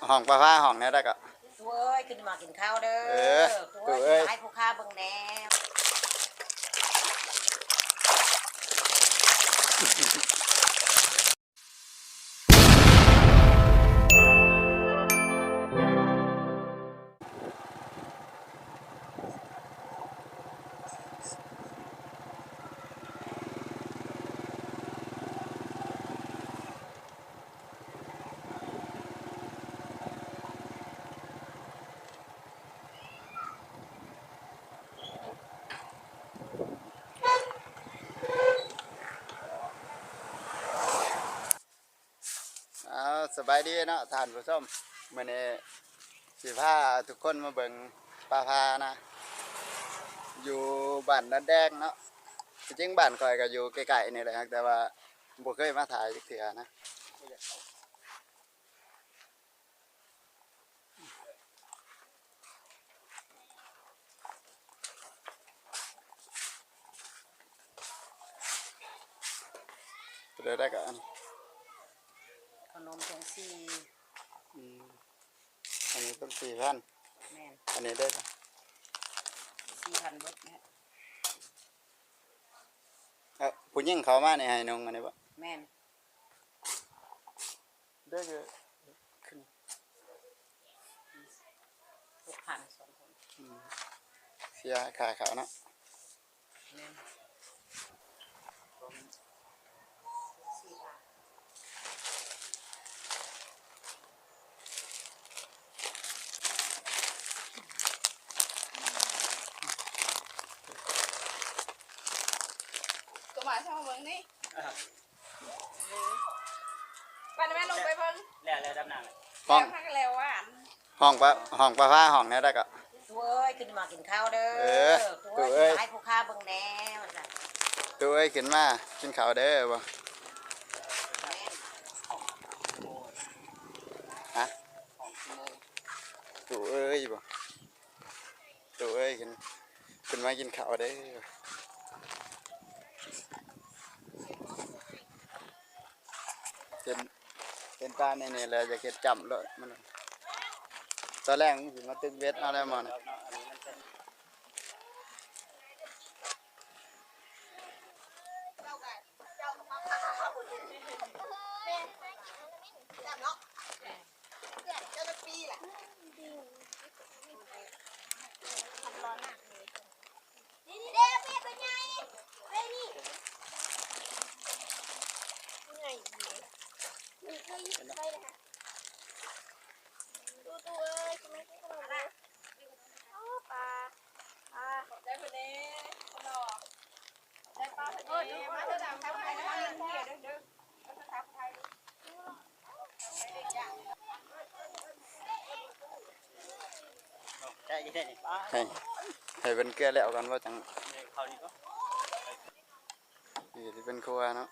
ຫ້ອງປ້າພາ ຫ້ອງແນວໃດກໍ? ຕູ້ເອີຍ ຂຶ້ນມາກິນເຂົ້າເດີ. ເອີ ຕູ້ເອີຍ ຕູ້ເອີຍ ຂຶ້ນມາໃຫ້ຜູ້ຂ້າເບິ່ງແດ່. ອ້າວ ສະບາຍດີເນາະທ່ານຜູ້ຊົມ, ມື້ນີ້ຊິພາທຸກຄົນມາເບິ່ງປ້າພານະ ຢູ່ບ້ານດານແດງເນາະ. ທີ່ຈິງບ້ານຂ້ອຍກໍຢູ່ໃກ້ໆນີ້ແຫຼະ ແຕ່ວ່າບໍ່ເຄີຍມາຖ່າຍຈັກເທື່ອນະ. ໂຕໃດກໍອັນ ເຂົ້າໜົມຖົງສີ່. ອືມ ອັນນີ້ເປັນສີ່ພັນ. ແມ່ນ. ອັນນີ້ເດ້? ສີ່ພັນເບິດແຫຼະ. ເອີ ຜູ້ຍິງເຂົ້າມານີ້ໃຫ້ນຸ່ງອັນນີ້ບໍ່? ແມ່ນ. ເດີ ຂຶ້ນ ຫົກພັນ ສອງຄົນ. ອືມ ເສຍຄ່າເຂົ້າເນາະ. ແມ່ນ. ກໍມາຊ່ອງເບິ່ງນີ້. ອ່າ ໄປແມ່ ລົງໄປເບິ່ງ. ແລ້ວ ແລ້ວດຳນ້ຳ ຫ້ອງ ແລ້ວພັກແລ້ວຫວານ. ຫ້ອງປ້າ ຫ້ອງປ້າພາ ຫ້ອງແນວໃດກໍ? ຕູ້ເອີຍ ຂຶ້ນມາກິນເຂົ້າເດີ. ເອີ ຕູ້ເອີຍ ຕູ້ເອີຍ ຂຶ້ນມາໃຫ້ຜູ້ຂ້າເບິ່ງແດ່ ວ່າຊັ້ນ. ຕູ້ເອີຍ ຂຶ້ນມາກິນເຂົ້າເດີບໍ່? ແມ່ນ. ຮະ? ຕູ້ເອີຍບໍ່? ຕູ້ເອີຍ ຂຶ້ນ ຂຶ້ນມາກິນເຂົ້າເດີ. ເຫັນ ເຫັນປາໃນນີ້ແລ້ວ ຢາກເຮັດຈ້ຳໂລດມັນ. ຕອນແລງມັນຊິມາຕຶກເບັດເອົາແລ້ວໝໍ້ນະ. ໃຫ້ ໃຫ້ເພິ່ນເກືອແລ້ວກ່ອນ ບໍ່ຈັ່ງ ນີ້ຊິເປັນຄົວເນາະ.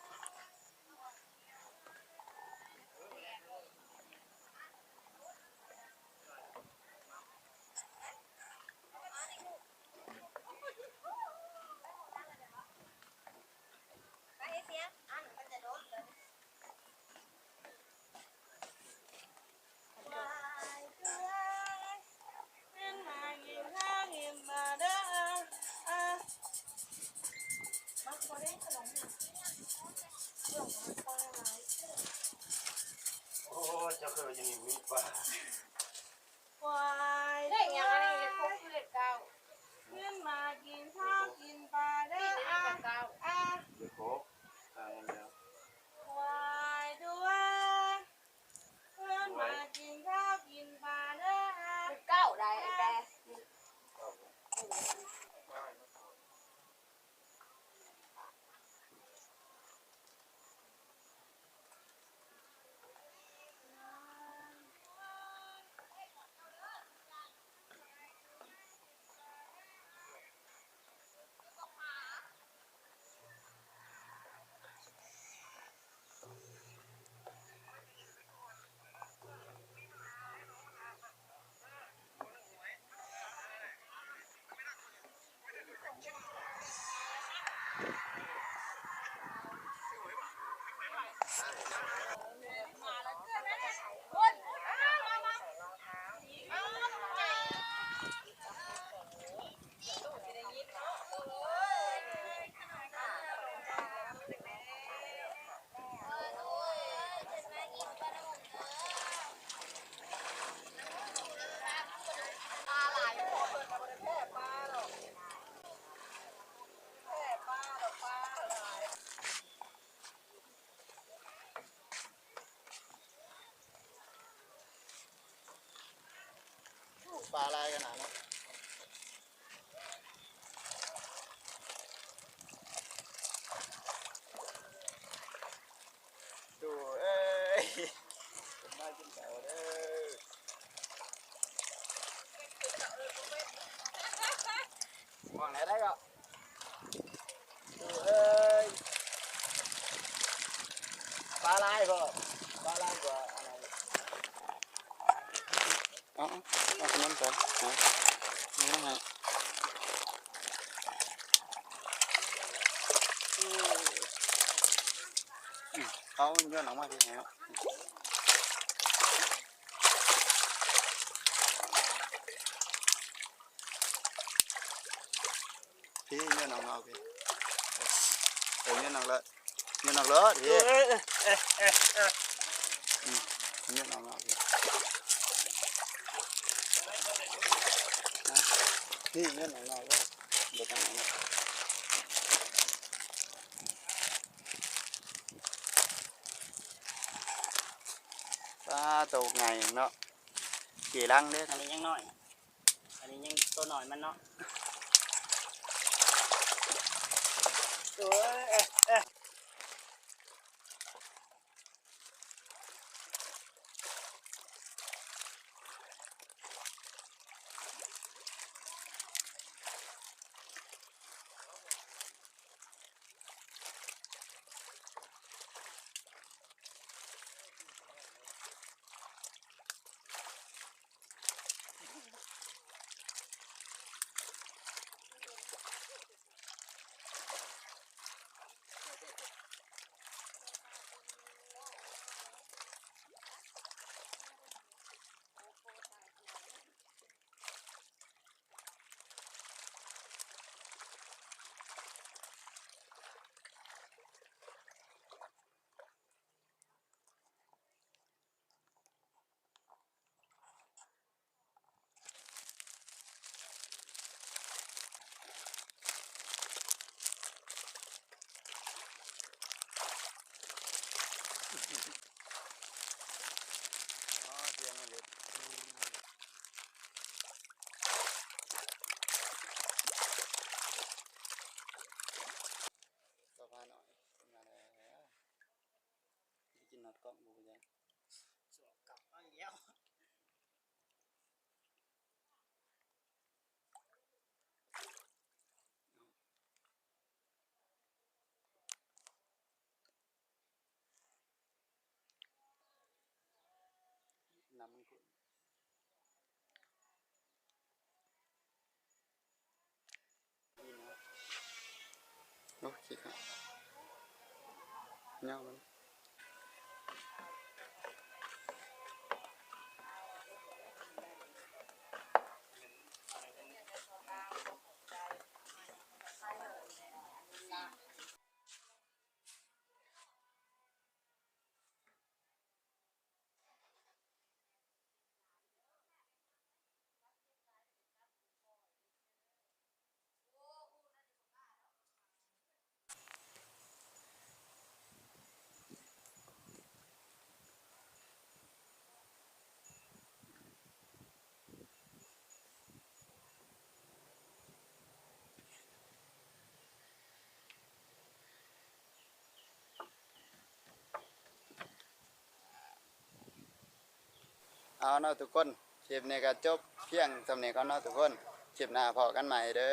ໂອ້ ເຈົ້າຄືວ່າຢູ່ນີ້ມີປາ. ຄວາຍ ເລກຫຍັງອັນນີ້? ເລກຫົກ ເລກເກົ້າ. ຂຶ້ນມາກິນເຂົ້າກິນປາເດີ ເລກຫົກ ອ່າ ເລກຫົກ ອ່າ ແມ່ນແລ້ວ. ຄວາຍດວຍ ເພິ່ນມາກິນເຂົ້າກິນປາເດີ ອ່າ ເລກເກົ້າໄດ້ ໄອ້ແປ. ປາຫຼາຍຂະໜາດເນາະ. ດູເອີຍ ມາກິນເຂົ້າເດີ. ມອງໄດ້ໄດ້ກໍ ດູເອີຍ ປາຫຼາຍບໍ່? ປາຫຼາຍກວ່າອັນນັ້ນ. ເອົາ ເອົາຂະໜົມໄປ ເອົາ ນີ້ນຳໃຫ້ ເອົາ ໂຍນອອກມາພີ້ໃຫ້ເນາະ. ພີ້ ໂຍນອອກນອກພີ້ ເອີ ໂຍນອອກເລີຍ ໂຍນອອກເລີຍ ພີ້ ເອີ ເອີ ໂຍນອອກນອກພີ້ ນະ ພີ້ ໂຍນອອກນອກເລີຍ ບໍ່ຕ້ອງເອົານະ. ປາ ໂຕໃຫຍ່ເນາະ ເກລັງເດ້ ອັນນີ້ຍັງນ້ອຍ ອັນນີ້ຍັງໂຕນ້ອຍມັນເນາະ ໂອ້ຍ ເອີ ເອີ.ອໍ ສຽງມັນເດັດ ສະພານ ມາແລ້ວ ກິນຮອດກ້ອງບໍ່ ບໍ່ຢ້ານ ສວບກັບເອົາອີກແລ້ວ ນ້ຳມັນຂຸ້ນ. ໂອ້ ຂີ້ຂ້ານ ຍາວມັນ ເອົາເນາະທຸກຄົນ ຄລິບນີ້ກໍຈົບພຽງສ່ຳນີ້ກ່ອນເນາະທຸກຄົນ ຄລິບໜ້າພໍ້ກັນໃໝ່ເດີ.